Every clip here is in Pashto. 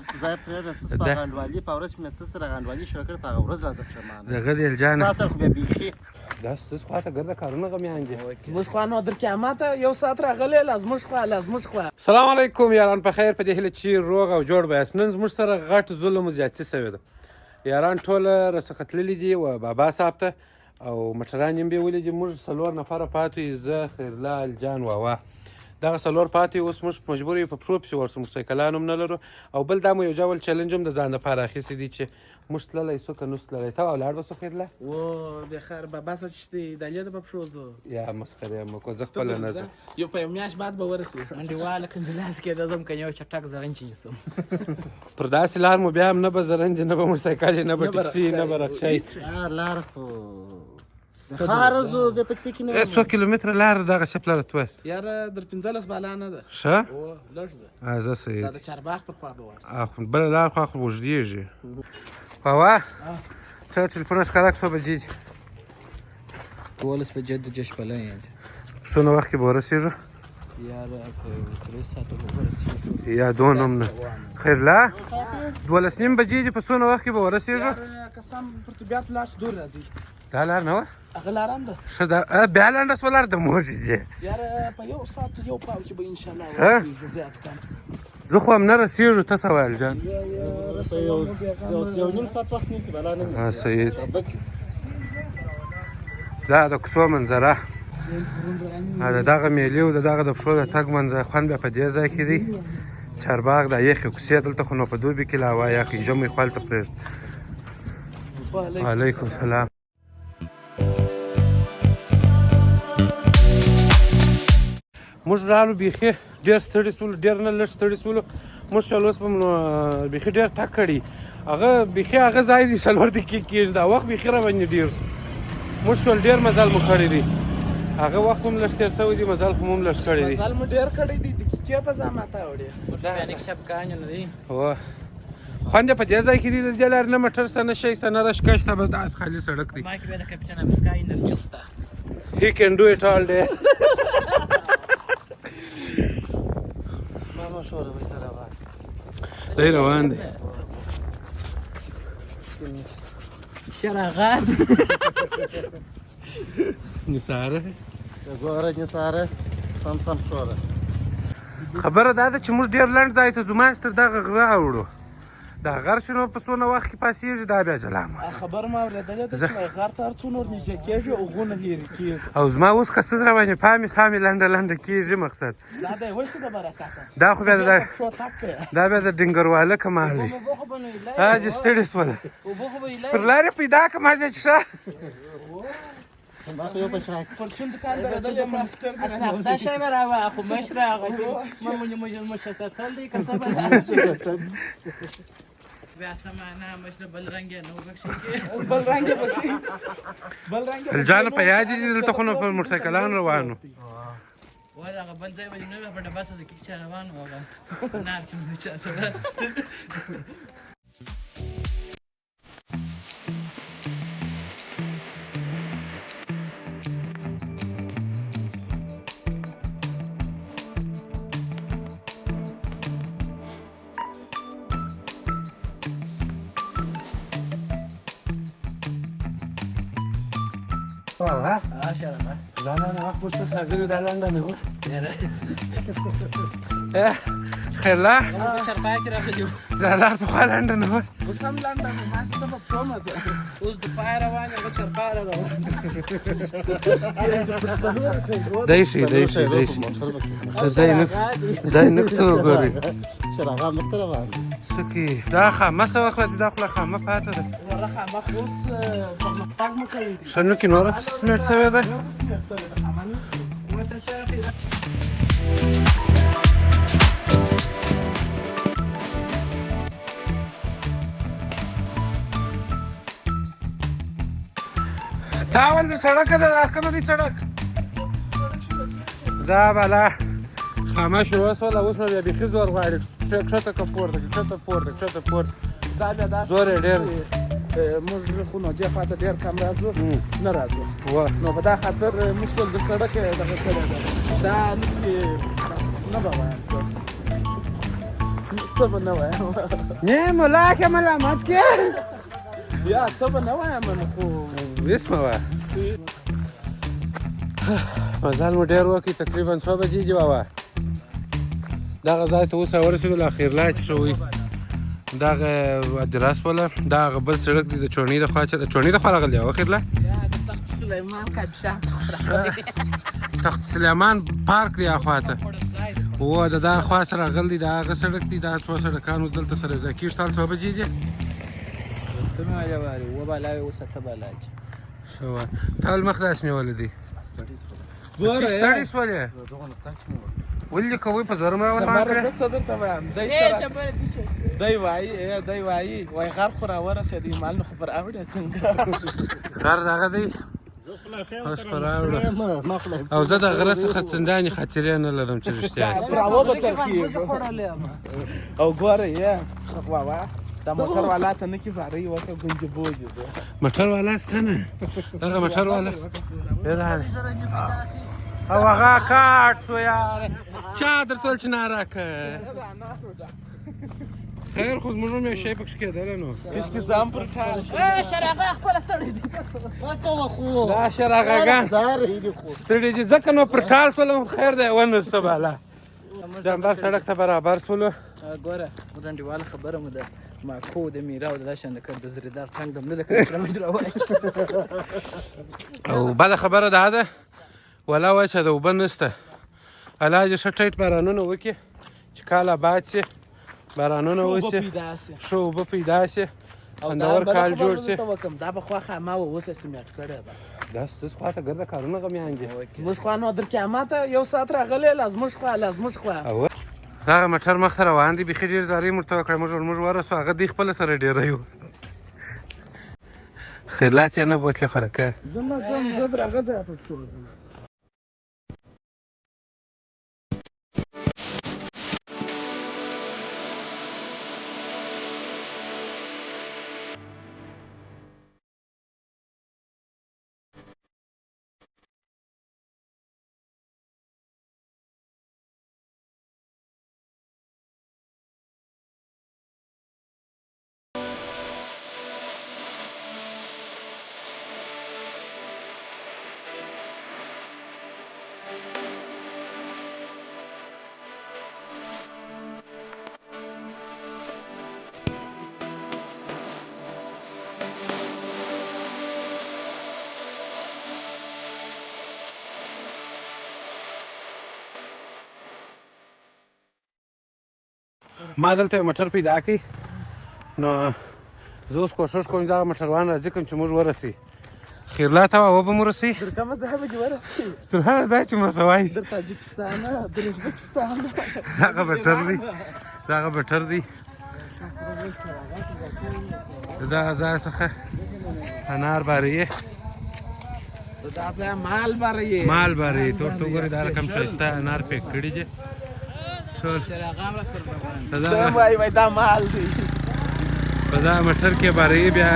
خدای پرېږده څه په غنډوالي په ورځ مې څه سره غنډوالي شروع کړې، په هغه ورځ راځه پښېمانه. دغه دی جانه، ستا سره خو بیا بیخي دا ستاسو خواته ګرده کارونه غمیان دي. زموږ خوا نو در قیامته یو ساعت راغلی، لا زموږ خوا، لا زموږ خوا. سلام علیکم یاران، په خیر، په دې هیله چې روغ او جوړ به یاست. نن زموږ سره غټ ظلم و زیاتي شوې ده. یاران ټوله راڅخه تللي دي و بابا صاحب ته او موټران یې هم بیولي دي. موږ څلور نفره پاتې یو، زه، خیرلال جان، واوا، دغه څلور پاتې یو. اوس موږ مجبور یو په پښو پسې ورسو، موټرسایکلان هم نه لرو. او بل دا مو یو ډول چلنج هم د ځان دپاره اخیستی دی چې موږ تللی سو که نو تللی. ته ولاړ به سو خیرله؟ و بخیر بابا صاحب چې دی دالې ته په پښو ځو. یا مسخرې مه کوه، زه خپله نه ځم. یو په یو میاشت بعد به ورسېږو. انډیواله کنځلاس کې د ځم که یو چټک زرنج نیسم. پر داسې لار مو بیا هم نه به زرنج، نه به موټرسایکل، نه به ټکسي، نه به رکشی. لار لار خو د ښاره ځو، زه پکسي کې نه یم. څو کیلومتره لار دغه شپ لاره توست؟ یاره در 15 بالا نه ده. ښه. او لږ ده. زه صحیح. دا د چارباغ پر خوا به ورسې. خو بله لار خو اوږدېږي. واوا، څه ټلیفون ښکاره کړه، څو بجې دي؟ 12 بجې د جش پلن یم. څونه وخت کې به ورسېږو؟ یاره په 3 ساعته به ورسېږو. یا دونه هم نه. خیرله، 12:30 بجې دي، په څونه وخت کې به ورسېږو؟ یاره قسم پر طبیعت لاړ شو، دور راځي. دا لار نه وه؟ هغه لار هم ده. ښه ده، بیا لنډه سوه لار د موږ دي. یاره په یو ساعت یو پاو کې به انشاءالله ښه؟ ورسېږو، زیات کم. زه خو هم نه رسېږو، ته څه وایې جان؟ یو نیم ساعت وخت نیسي، بلا نه نیسي. صحیح. شابک. دا د کوڅو منظره، د دغه میلې او د دغه د پښو د تګ منظره، خوند بیا په دې ځای کې دی. چارباغ دا یخې کوڅې، دلته خو نو په دوبي کې لا هوا یخ وي، ژمی خو هلته پرېږده. وعلیکم سلام. موږ رالو بیخي ډېر ستړي سولو، ډېر نه لږ ستړي سولو. موږ چې اوس به نو بیخي ډېر تګ کړی، هغه بیخي هغه ځای دی 4 دقیقې کېږي، دا وخت بیخي را باندې ډېر سو. موږ ټول ډېر مزل مو کړی دی، هغه وخت هم لږ تېر سوی دی، مزل خو مو هم لږ کړی دی. مزل مو ډېر کړی دی، دقیقې په زحمت اوړي. موږ بیا نک شپکان نه دی. هو، خوند یې په دې ځای کې دی، د دې لارې نه موټر شته، نه شی شته، نه رشکه شته، بس داسې خالي سړک دی. ما کې بیا د کپټن امریکا انرژي شته. He can do it all day. ما مه ښوروئ، زه روان. دی روان دی. شراغات. نثاره. ګوره نثاره، سم سم ښوره. خبره دا ده چې موږ ډېر لنډ ځای ته ځو، ماش تر دغه غره اوړو. دا غر چې نو په څونه وخت کې پاسېږي، دا بیا جلا مه. خبر ما اورېدلې ده چې وایي غر ته هر څو نور نږدې کېږي اوغونه لرې کېږي. او زما اوس که څه را باندې پامې سامې لنډه لنډه کېږي مقصد. دا دی وشي د برکته. دا خو بیا د په پښو تګ کوي. دا بیا د ډنګرواله کمال دی. اوبه خو به نو ایله حاجي ستړي سوله. اوبه خو به ایله پر لارې پیدا کړم هسې چې ښه. ما خو یو په شا کې. پرچون دکان درېدلی منسټر دې اشناخته شی به راوه، خو مشره هغه چې ما مشتتل دی که څه به بیا سمانه مشره بل رنګ یې نه وبخښي. بل رنګ یې پکې، بل رنګ یې پکې. جانه په یاد دي دلته خو نو پر موټرسایکلانو روان وو. وای هغه بل ځای به نه په ډبه سره کې چا روان وو، هغه نه چې چا سره. ها شرمه. لا لا لا، وخت څه راغلی، دا لنډه نه وه. خیرله، چرپای کې راغلی وو. دا لار پخوا لنډه نه وه. اوس هم لنډه ده، ما څه په پښو مزه. اوس د پای روان هغه چرپای روان. دی شي، دی شي، دی شي. دی نه، دی نه څه وګورئ. شراغان مخته روان دي. څه کوي؟ دا خامه څه وخت راځي؟ دا خو لا خامه پاته ده. وره خامه خو اوس پرمختګ مو کړی دی. ښه نو کې نوره سمېټ شوې ده. تا ول د سړک ده، دا کوم دی سړک؟ دا بالا خامه شروع سوله، اوس نو بیا بیخي زور غواړي، کښته که پورته، کښته پورته، کښته پورته. دا بیا داسې زور یې ډېر دی. موږ خو نو دې خواته ډېر کم راځو، نه راځو. وه. نو په دا خاطر موږ ټول د سړک دغه کړی ده. دا نوکې نه به وایم څه، څه به نه وایم. نه ملا کې ملامت کې. یا څه به نه وایم نو خو. وسمه وه. مزل مو ډېر وکړ، تقریبا څو بجې دي بابا؟ دغه ځای ته اوس راورسېدلو. اخرلا چې شوی دغه ادرس وله، دا هغه بل سړک دی د چوڼۍ د خوا، چې د چوڼۍ د خوا راغلی دی اخرلا. یا د تخت سلیمان کاپیشا. تخت سلیمان پارک دی اخوا ته و، د دا خوا سره راغلی دی، دا هغه سړک دی. دا څو سړکان اوس دلته سره یوځای کېږي. سهار څو بجې دي؟ ته مې وایې واري و بالا اوس ته بالا چې ښه وه. تا ولې مخ داسې نیولی دی؟ ګوره. چې ستړي سولې؟ ولې کوئ په زور مې راوړل خبره کړې؟ زه څه درته وایم، دی ای څه خبره دي شو. دی وایي، دی وایي، وای غر خو راورسېدی، مال نو خو پر اوړی څنګه؟ غر دغه دی. زه خو لا ښه یم اوس سره پر راوړه. یم، ما خو لا او زه د غره څخه څندانې خاطرې نه لرم چې رښتیا شي. پر اوبه څرخېږي. خوړلې ما. او ګوره یې وا دا موټر والا ته نه کې زارۍ وکړه، ګوندې بوځي زه. موټر والا شته نه، دغه موټر والا او هغه کاټ سو یار، چا درته ویل چې ناره که خیر، خو زموږ هم یو شی پکښې کېدلی نو. هیڅ ځان پر ټال. ای شراغه خپل ستړي دي. وکوه خو. دا شراغاګان دار دي خو. ستړي دي، ځکه نو پر ټال سولم. خیر دی، ونه څه بالا ډمبر سړک ته برابر سولو. ګوره رنډیواله خبره مو ده، ما کو د میرا او د داشان د کړ د زریدار ټنګ دم نه د کړ مې راوای. او بله خبره دا ده ولا وایي چې د اوبه نشته. الله دې ښه ټیټ بارانونه وکړي چې کال آباد شي، بارانونه وشي، پیدا شي، ښه اوبه پیدا شي، او دا خوندور بله کال خبره جوړ به شي. درته وکم، دا به خوا خاما و اوس یې سیمټ کړی ده. دا ستاسو خواته ګرده کارونه غمیان دي. زموږ خوا نو در قیامته یو ساعت راغلی، لا زموږ خوا، لا زموږ خوا. او دغه موټر مخته روان دی، بیخي ډېر زارۍ مو ورته وکړه. موږ ورسو، هغه دی خپله سره ډېری و. خیرلات یې نه بوتلې خورکه. زه نه ځم، زه در هغه ځای پټ شوم. ما دلته یو موټر پیدا کړ، نو زه اوس کوښښ کوم چې دغه موټروان راضي کړم چې موږ ورسي. خیرلا ته وه به مو رسي. در کومه ځای به چې ورسي؟ تر هغه ځای چې مو رسوای شي. در تاجکستانه، در ازبکستانه. دغه موټر دی، دغه موټر دی. د دغه ځای څخه انار باروي. دا ځای مال باروي. مال باروي. ته ورته وګورې، دا رقم ښایسته انار پیک کړي دي ټول. شراغام را سره روان. په دا دغه وای وای دا مال دی. په دغه موټر کې باروي، بیا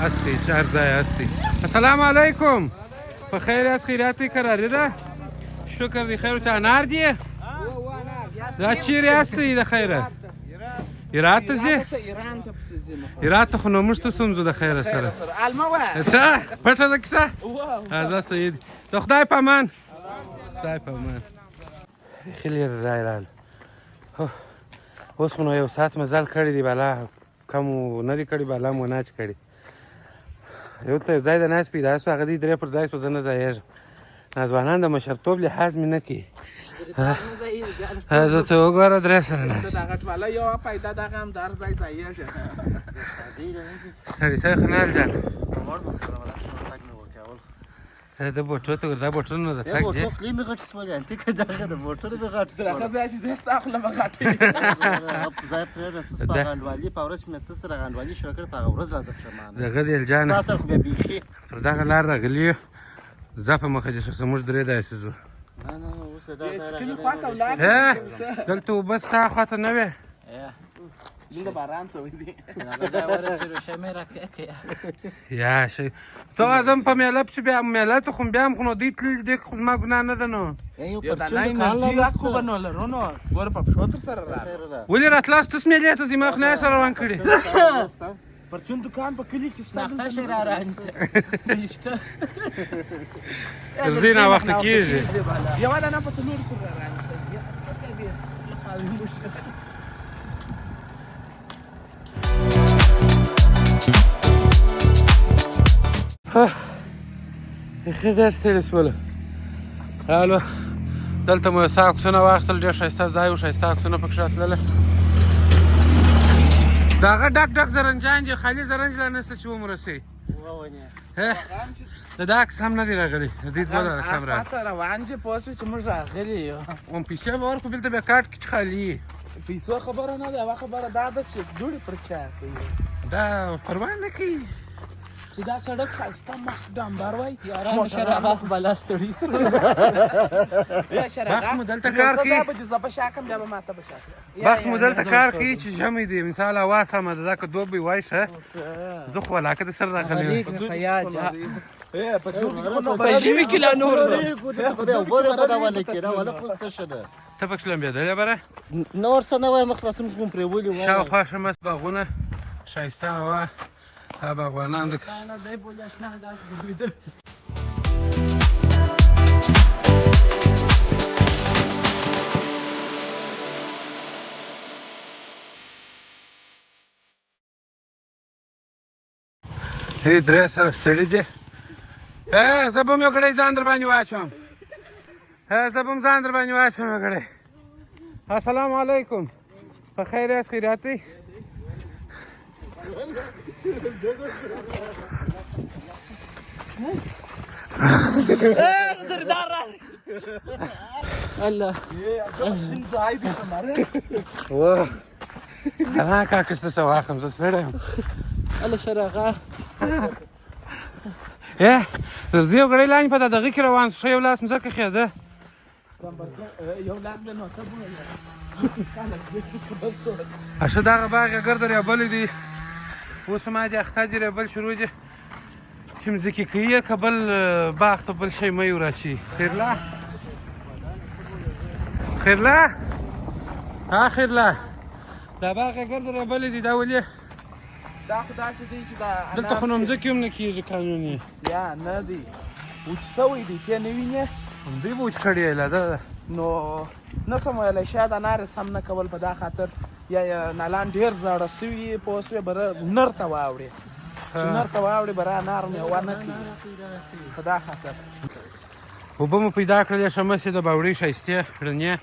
استي چې هر ځای استي. السلام علیکم، په خیر یاست؟ خیرات دی، قراري ده، شکر دی. خیر چې انار دی. دا چیرې استي د خیره؟ هرات ته ځي؟ ایران ته پسې ځي نو. هرات ته خو نو موږ ته سم ځو د خیره سره. الما وای. څه پټه ده کیسه؟ ازه سید د خدای په امان، خدای په امان. بیخي لرې ځای راغلو. اوس خو نو یو ساعت مزل کړی دی، بالا کم نه دی کړی، بالا مو ناچ کړی. یو ته یو ځای د ناست پیدا سو، هغه دی درې پر ځای سو، زه نه ځایېږم. ناځوانان د مشرتوب لحاظ مې نه کوي. ته وګوره درې سره ناست. دا غټ والا یو پیدا، دغه هم د هر ځای ځایېږي. ستړي سوی خو نه جان. وړ مو کړه ولا څومره تګ مې وکړ اول. د بوټو ته ګوره، دا بوټونه د ای تګ دي. بوټو خولې مې غټې سولې، انتیکه دغه د موټر مې غټ در هغه ځای چې زه ستا خوله به غټه. ځای پرېږده. څه په غنډوالي په ورځ مې څه سره غنډوالي شروع کړه، په هغه ورځ راځه پښېمانه. دغه دی الجانه. ستا سره خو بیا بیخي پر دغه لار راغلي یو، ځه په مخه دې شه، موږ درې داسې ځو. نه نه نه، اوس دا ځای چې کلي راغلی. خواته ولاړ. دلته اوبه ستا خواته نه وې؟ دلته باران شوی دی. هغه ځای ورسېدو، شی مې راکړی که یا شي ته ازم په میله پسې بیا میله ته خو بیا هم خو نو دوی تللي دي، خو زما ګناه نه ده نو. یو یو پرچون دانه دکان لا انرژي راکو نشته. به نو لرو نو ګوره په پښو تر سره راغله. ولې راتلاست تس میلې ته ځې؟ ما خو نه سره روان کړي. پرچون دکان په کلي کې شته. ناخته شی را رانیسه نشته. تر دې ناوخته کېږي. یوه دانه په 400 را رانیسه. ښه ډېر ستړي شولو، رالو دلته مو یو څه عکسونه واخیستل. ډېر ښایسته ځای و، ښایسته عکسونه پکښې راتلله. د هغه ډک ډک زرنجان دي، خالي زرنج لا نشته چې ومو رسوي. د دا عکس هم نه دی راغلی، د دې دوه لاره سم راغلی. خواته روان چې پوه شو چې موږ راغلي یو. هم پیسې به ورکړو، بېرته بیا کارت کې چې خالي یي. پیسو خبره نه ده، یوه خبره دا ده چې دوړې پر چا کوي. دا پروا نه کوي. چې دا سړک ښایسته مست ډمبر وای. یارانو شرابه خو بلا ستړي سو. یا شرغه بخت مو دلته کار کوي. به زه په شا کم، بیا به ماته په شا کړې. بخت مو دلته کار کوي چې ژمی دی، مثال هوا سمه ده. دا که دوبی وای ښه، زه خو ولاکه د سر راغلی وم. غریب مې په یاد یا. په دوبي کې خو نو په ژمي کې لا نور ده. ته پکښې لمبېدلې بره؟ نور څه نه وایم، خلاصون کوم پرې ولي. شاوخوا ښه مست باغونه، ښایسته هوا، دا باغوانان د نه دی بولي اشنا داسې ګرځېدل. هی درې سره ستړي دي. زه به هم یو ګړی ځان در باندې واچوم. زه به هم ځان در باندې واچوم یو ګړی. السلام علیکم، په خیر یاست؟ خیرات دی؟ زردار راغی. الله. شین ځای دی سمره. واه انا کاکس څه واخم، زه ستړی یم. الله شرغه. زه یو ګړی لاندې په دا دغه کې روان شو، یو لاس مځکه کښېده. یو لاس به نو ته بوله. بل څوک. ښه دغه باغ یې ګرده ریبلی دی. اوس ما دې اخته دي، ریبل شروع دي چې مځکې کوي یې، که بل باغ ته بل شی مه وراچوي. خیرلا خیرلا ها خیرلا، دا باغ یې ګرده ریبلی دی، دا ولې؟ دا خو داسې دی چې دا دلته خو نو مځکې هم نه کېږي قانوني. یا نه دی وچ سوی دی، ته نه وینې؟ همدوی به وچ کړی لا ده. نو نه سم ویلی، شاید انار یې سم نه کول په دا خاطر، یا یې نالان ډېر زاړه سوي پوه شوې، بره نر ته واوړي، چې نر ته واوړي بره انار مېوه نه کوي په دا خاطر. اوبه مو پیدا کړلې، ښه مستې د باوړۍ ښایستې رڼې.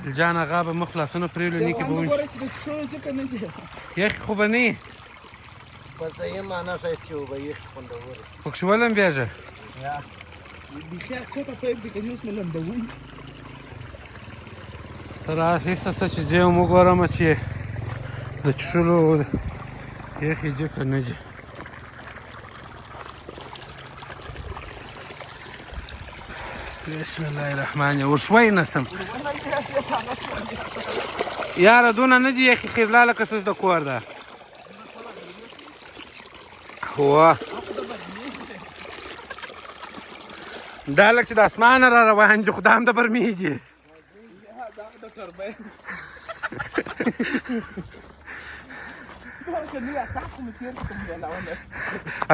الجان هغه به مخ لاسونه پرېولو، نیکې به ګوره ونیسي. چې د څښلو ځکه نه دي. یخې خو به نه وي. په صحیح معنا ښایستې اوبه، یخې خوندورې. پکښې ولمبېږه. بیخي چته پایپ دی، که نه اوس مې لمدوي. ته راشه ایسته څه چې ځې هم وګورم چې د څښلو یخې دي که نه دي. بسم الله الرحمن ورشوی نسم یاره، دونه نه دي یخې خیرلا لکه څه چې د کور ده. واه دا لکه چې د اسمانه را روان دي، خو دا هم د برمې دي. دا د ټربین که نه اصاب خو مې تېر کړم بېلاونه.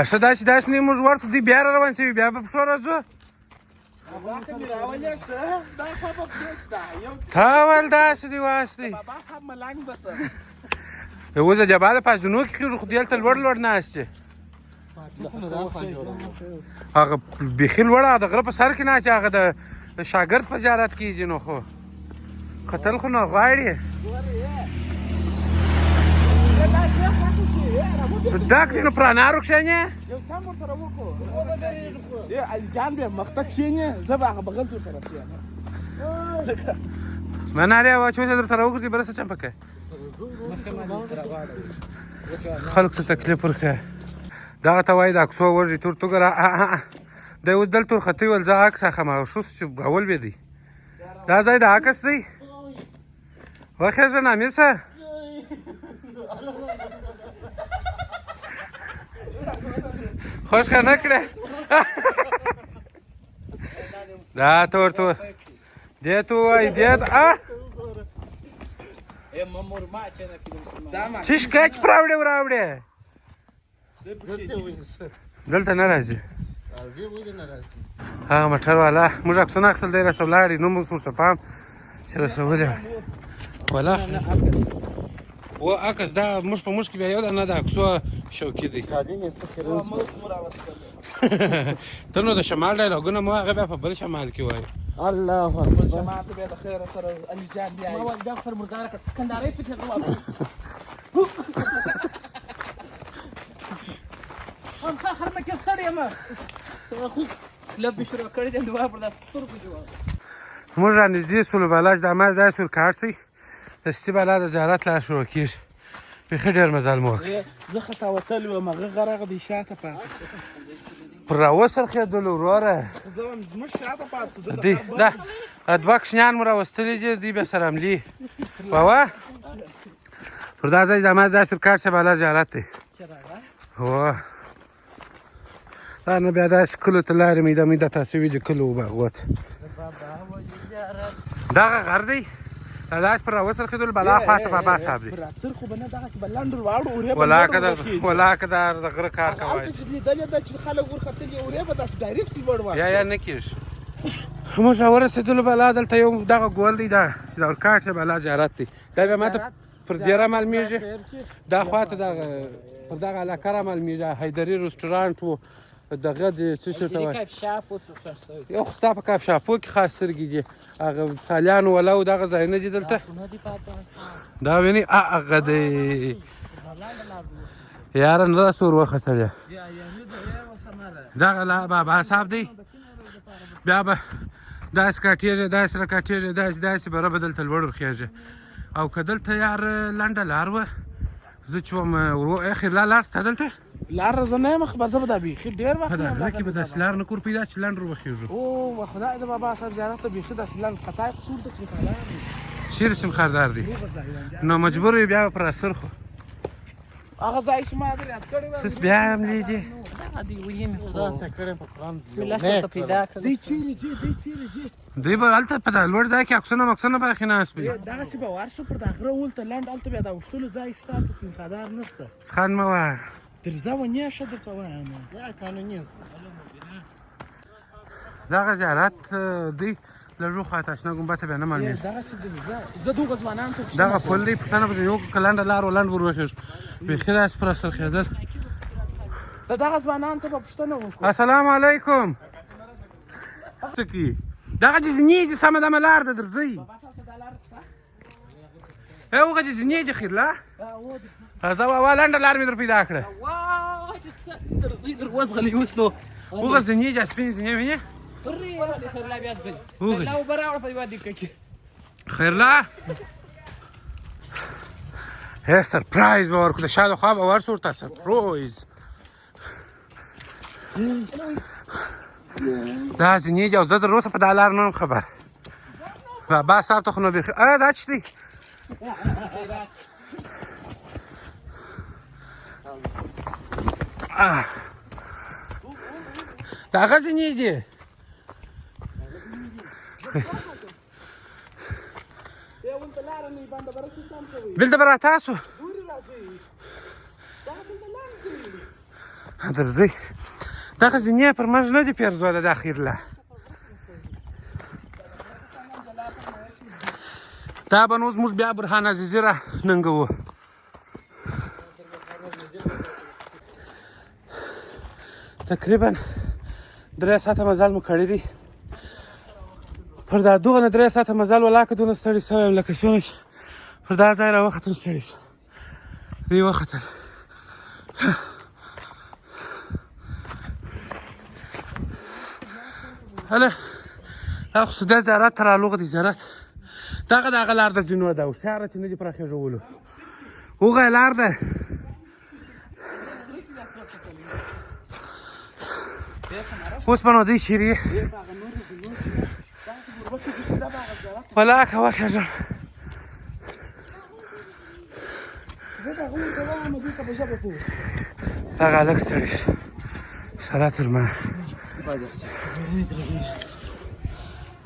ښه دا چې داسې نه موږ ورسو، دوی بیا را روان شوي، بیا به پښو راځو. دا که مې راولې ښه دا خوا به پرېږده دا یو. تا ول داسې دی واس دی. بابا صاحب ملنګ به سه. اوس د جبال په زونو کې کېږو، خو دلته لوړ لوړ ناست دي. هغه بیخي لوړه د غره په سر کې ناست، هغه د شاګرد په زیارت کېږي، نو خو ختل خو نو غواړي. ډک دی نو پر انارو کښېنې. یو چم ورسره وکړو. ای علي جان بیا مخته کښېنې، زه به هغه بغل ته ورسره کښېنم. منارې واچو چې درته راوګرځي، بله څه چم پکې خلک ته تکلیف ورکوي. دغه ته وایي د عکسو وږي تور توګه را. دی اوس دلته ورختي ول، زه عکس اخم. هغه شوس چې راولوېدی، دا ځای د عکس دی. وخېژه نامیسه. خوشخه نه کړې. دا ته ورته دې ته وایي دې ته چې سکیچ پراوړې وراوړې. دلته نه راځي. راځي ولې نه راځي؟ هغه موټر والا موږ عکسونه اخیستل، دی راڅخه ولاړې، نو موږ ورته پام چې رسولې وای. ولا و عکس دا موږ په موږ کې بیا یو ده نه د عکسو شوقي دی. کالي مې څه خیرن ته نو د شمال ډایلاګونه مو هغه بیا په بل شمال کې وایي. الله اکبر. شمال ته بیا د خیره سره علي جان بیا ما دا سر مردار کړ کندارې څه کړو. هم خر مې کې ستړی یم. لب شروع کړی دی دوا پر داس سترګو جوړ. موږ را نږدې سولو بالا چې د هماغه داسې ورکاټ سي د ستي بالا د زیارت لار شروع کېږي. بیخي ډېر مزل مو وکړ. زه خطا وتلی وم، هغه غر هغه دی شاته پاتې شو. پر راوڅرخېدلو وروره. زه وایم زموږ شاته پاتې شو. دی دا دوه کوچنیان مو راوستلي دي، دوی بیا سره حملې واوه پر دا ځای د هماغه داسې ورکاټ سي بالا زیارت دی. هو دا نو بیا داسې کلو ته لارې میده میده تاسو ویلي کلو باغو ته. دغه غر دی دا داسې پر راوڅرخېدلو بلا خواته بابا صاحب دی. پر څرخو به نه دغسې به لنډ ورواړو اورې به ولاکه لوړ د ورخېږي. ولاکه دا د غره کار هلته کوی. چې لیدلې ده چې خلک ورختلي اورې به داسې ډایرکټ لوړ یا ورشي. یا نه کېږي. موږ راورسېدلو بالا دلته یو دغه ګول دی دا چې دا ورکاټ دی بالا زیارت دی. دا بیا ماته پر دیره معلومیږي. دا خواته دغه پر دغه علاقه را معلومیږي. حیدري رستورانت و دغه د څه شي ته وایي؟ یو خو ستا په کاف شاپو کې خاص سترګې دي. هغه سالیانو ولاو دغه ځایونه دي دلته. دا ویني هغه دی یاره نه راسه ور وختلې. دغه لا بابا صاحب دی. بیا به داسې کاټېږي داسې را کاټېږي داسې داسې بره به دلته لوړ ورخېږي. او که دلته یار لنډه لار وه زه چې وم ورو اخر لا لار سته دلته؟ لار زه نه یم خبر، زه به دا بیخي ډېر وخت په دا غره کې به داسې لار نه کور پیدا چې لنډ ور وخېږو. او خدای د بابا صاحب زیارت ته بیخي داسې لنډ قطای قصور ته سمخاردار دی. چېرې سمخاردار دی؟ نو مجبور یو بیا به پر راسرخو. هغه ځای چې ما در یاد کړی وه. سس بیا هم لیدې؟ داسې کړی په قرآن. دی چیرې ځي؟ دی چیرې ځي؟ دوی به هلته په دا لوړ ځای کې عکسونه مکسونه به اخلي ناست وي. دغسې به ورشو پر دا غره ولته لنډ هلته بیا د اوښتلو ځای سته، هلته سمخادار نشته. سخن مه وایه. درځه ونې ښه درته وایم. یا قانوني دغه زیارت دی لږ خواته اشنا ګنبته بیا نه معلومیږي. دغسې درځه زه دغه ځوانان څه پوښتنه دغه پل دی پوښتنه به ځینې وکړو که لنډه لار وه لنډ ور وخېژو. بیخي داسې پر څرخېدل. د دغه ځوانان څه به پوښتنه وکړو. السلام علیکم. څه کوي؟ دغه دې زینې دي سمه دمه لار ده درځئ. ای هغه دې زینې دي خیرلا. راځه وا لنډه لار مې در پیدا کړه. هغه زینې دي سپینې زینې وینې؟ خیرلا هی سرپرایز به ورکړو د شا له خوا به ورسو ورته سرپرایز. دا زینې دي او زه تر اوسه په دا لار نه یم خبر. بابا صاحب ته خو نو بیخي دا څه دی؟ دا هغه زینې دي. دلته به راتاسو درځئ. دغه زینې پر موږ نه دي پیرزو ده دا خیرله. دا به نو زموږ بیا برهان عزیزي را ننګوو. تقریبا 3 ساعته مزل مو کړی دی. پر دا دغه نه 3 ساعته مزل ولاکه دونه ستړی سوی یم لکه څونه چې پر دا ځای راوختم ستړی شوم. دوی وختل. هله دا خو سیده زیارت ته رالوغ دی. زیارت دغه دغه لار ده ځینو ده هوښیاره چې نه دي پرخېژولو. هغه لار ده. اوس به نو دوی چیرې ولاکه وخېژم. دغه هلک ستړی شو. سره تر ما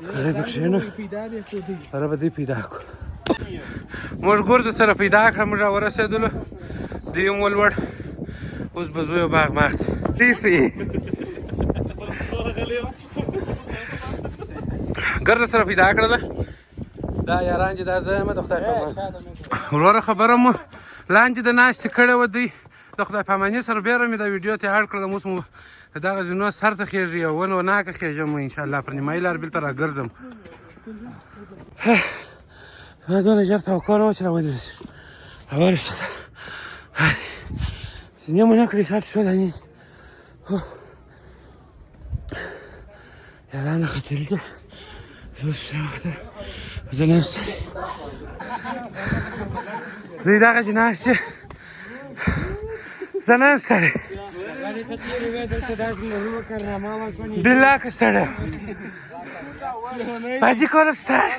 کړی به کښېنه پیدا به کو دی. سره به دی پیدا کو. موږ ګورد سره پیدا کړه، موږ ورسېدلو، دوی هم ولوړ. اوس به ځو یو باغ ماغ ته. دیسي ګرده سره پیدا کړله دا یاران چې دا زه یم د خدای په امان. وروره خبره مو لاندې د ناستې کړې وه، دوی د خدای پاماني سره بېره مې دا ویډیو ته اړ کړله. اوس مو دغه زینو سر ته خېږي او ونه ناکه خېږم، انشاءالله پر نیمایي لار بېرته راګرځم. ما دونه ژر توقع نه وه چې راورسېږم، راورسېده. زینې مو نه کړې حساب شو دانې. یارانه ختلي ده، زه اوس زه نه یم ستړی. دوی دغه چې ناست دي، زه نه یم ستړی، بالله که ستړی یم. باجي کوله ستړی.